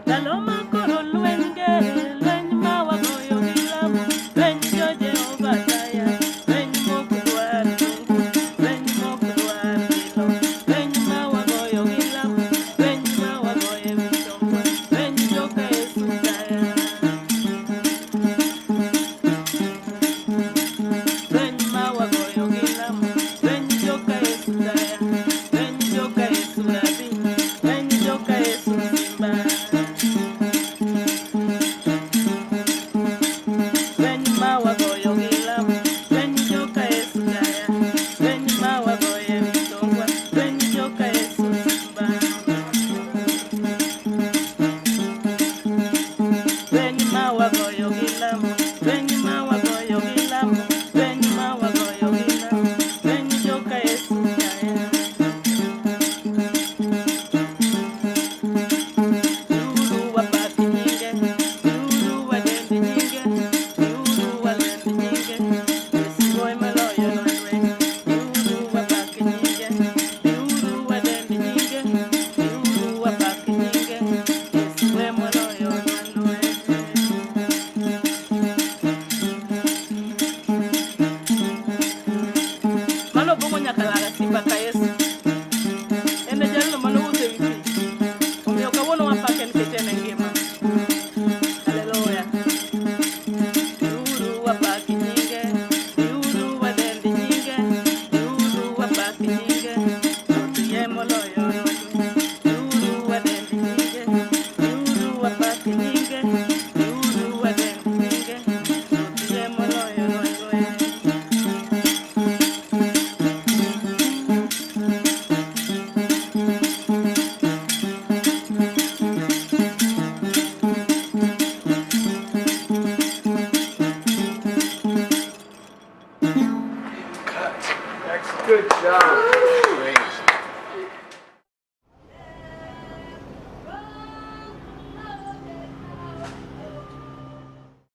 Ndalo ma koro lweny ger, lweny ma wagoyo gi lamo, lweny jo Jehova taya, lweny mok dwar chungu, lweny mok dwar bilo, lweny ma wagoyo gi lamo, lweny ma wagoyo e wi chongwa, lweny joka Yesu taya. Lweny ma wagoyo gi lamo, lweny joka Yesu taya, lweny joka Yesu nabi, lweny joka Yesu simba. Lweny ma wagoyo gi lamo, lweny joka Yesu taya, lweny ma wagoyo e wi tongwa, lweny joka Yesu simba. Lweny ma wagoyo gi lamo, lweny ma wagoyo gi lamo, lweny ma wagoyo gi lamo, lweny joka Yesu taya. Biuru wapak nyinge, biuru wadend nyinge, biuru walend nyinge, Yesu ema loyonwa lweny. Biuru wapak nyinge, biuru wadend nyinge, biuru wapak nyinge, Yesu ema loyonwa lweny. Mano Obong'o Nyakalaga Simba ka Yesu. En e jalno manowuotho ewi pi. Omiyo kawuono wapake nikech en e ngima. Haleluya. Biuru wapak nyinge, biuru wadend nyinge, biuru wapak nyinge, Ruoth yie moloyo lweny. Biuru wadend nyinge, biuru wapak nyinge, biuru wadend nyinge, Ruoth yie moloyo lweny. Cut. Good job.